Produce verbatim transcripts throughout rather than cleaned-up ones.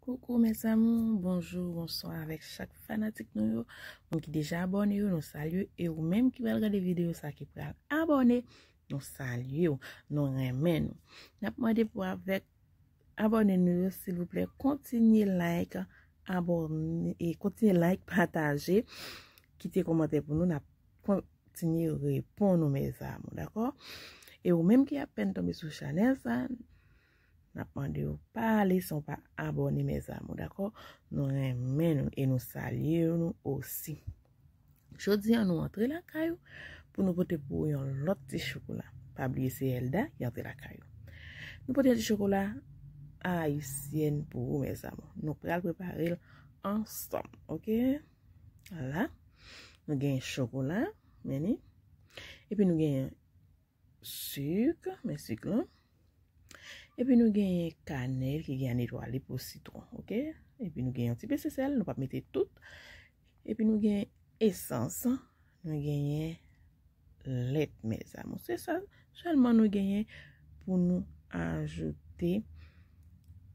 Koukou mes amours, bonjou, bonswa avèk chak fanatik nou yo. Moun ki deja abòne yo, nou salye. E ou menm ki pral gade videyo sa ki pral abòne, nou salye w, nou renmen nou. N ap mande pou avèk abòne nou yo, silvouplè, kontinye like, abòne, e kontinye like, pataje, kite kòmantè pou nou, n ap kontinye reponn nou mes amours, dakò? E ou menm ki apèn tonbe sou chanèl sa, n ap mande w pa ale san w pa abòne mes amours, dakò? Nou renmen nou e nou salye nou osi. Jodi a nou antre lakay ou pou nou pote pou ou yon lòt ti chokola. Pa bliye se Elda ki antre lakay ou. Nou pote yon ti chokola ayisyèn pou ou mes amours. Nou pral prepare l ansanm, oke? Vwala. Nou gen chokola, men ni. Epi nou gen sik, men sik lan. Epi nou genyen kanèl ki gen anetwale po sitwon, oke? Epi nou genyen yon ti pese sèl, nou p ap mete tout. Epi nou gen esans, nou genyen lèt mes amours. Se sa sèlman nou genyen pou nou ajoute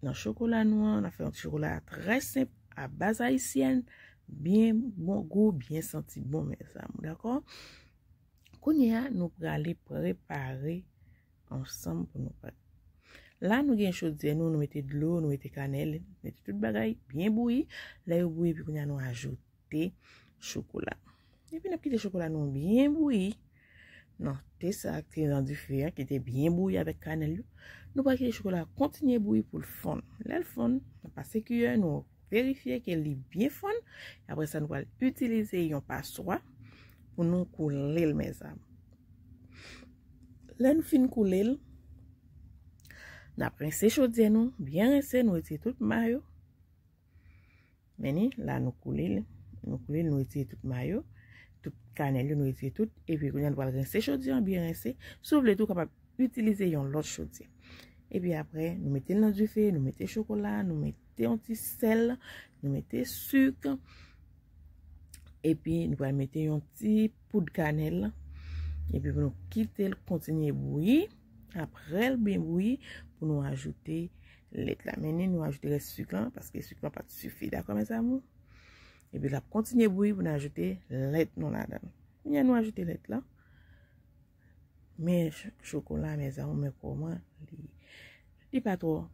nan chokola nou an. N ap fè yon ti chokola trè senp, a baz ayisyèn, byen bon gou, byen santi bon mes amours, dakò? Kounye a, nou prale prepare ansanm pou nou pran. La, nou gen chodyè nou, nou mete dlo, nou mete kanèl, mete tout bagay byen bouyi. Lè yo bouyi, epi kounye a, nou ajoute chokola. Epi n ap kite chokola nou byen bouyi nan te sa ki te nan dife a, ki te byen bouyi avèk kanèl yo. Nou pral kite chokola a kontinye bouyi pou l fonn. Lè l fonn, n ap pase kiyè, nou verifye ke li byen fonn. Apre sa, nou pral itilize yon paswa pou nou koule l mes amours. Lè nou fin koule l, n ap rense chodyè nou, byen rense, nou retire tout ma yo. Men ni, la nou koule l, nou koule l, nou retire tout ma yo, tout kanèl yo, nou retire tout. Epi kounye a, nou pral rense chodyè an, byen rense. Si w vle tou, w kapab itilize yon lòt chodyè. Epi apre, nou mete l nan dife, nou mete chokola, nou mete yon ti sèl, nou mete sik. Epi nou pral mete yon ti poud kanèl. Epi pou nou kite l kontinye bouyi. Apre l byen bouyi, pou nou ajoute lèt la. Men ni, nou ajoute rès sik lan, paske sik lan pa t sifi, dakò mes amours? Epi l ap kontinye bouyi pou nou ajoute lèt nou ladan l. Kounye a nou ajoute lèt la. Men ch-, chokola mes amours, men kòman li, li pa twò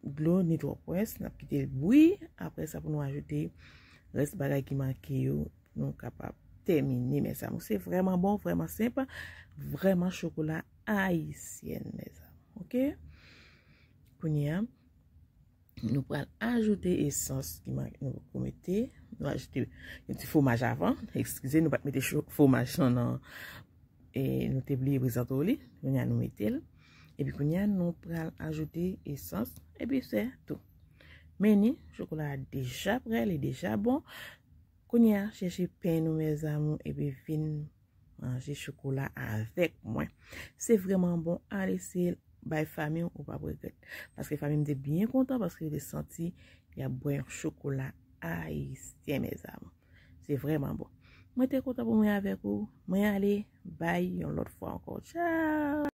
dlo ni twò pwès, n ap kite l bouyi. Apre sa pou nou ajoute rès bagay ki manke yo, pou nou kapab tèmine mes amours. Se vrèman bon, vrèman senp, vrèman chokola ayisyèn mes amours, oke? Kounye a, nou pral ajoute esans ki manke nou poko mete. Nou ajoute yon ti fwomaj avan. Eskize, nou pa t mete cho-, fwomaj lan nan, e, nou te bliye prezante w li. Kounye a nou mete l. Epi kounye a nou pral ajoute esans. Epi se tou. Men ni, chokola a deja prè, li deja bon. Kounye a, chèche pen nou mes amours, epi vin manje chokola avèk mwen. Se vrèman bon, al eseye l, bay fanmi w, ou p ap regrèt. Paske fanmi m te byen kontan, paske yo te santi y ap bwè yon chokola ayisyen mes amours. Se vrèman bon. Mwen te kontan pou mwen avèk ou. Mwen ale, bay yon lòt fwa ankò. Tchao!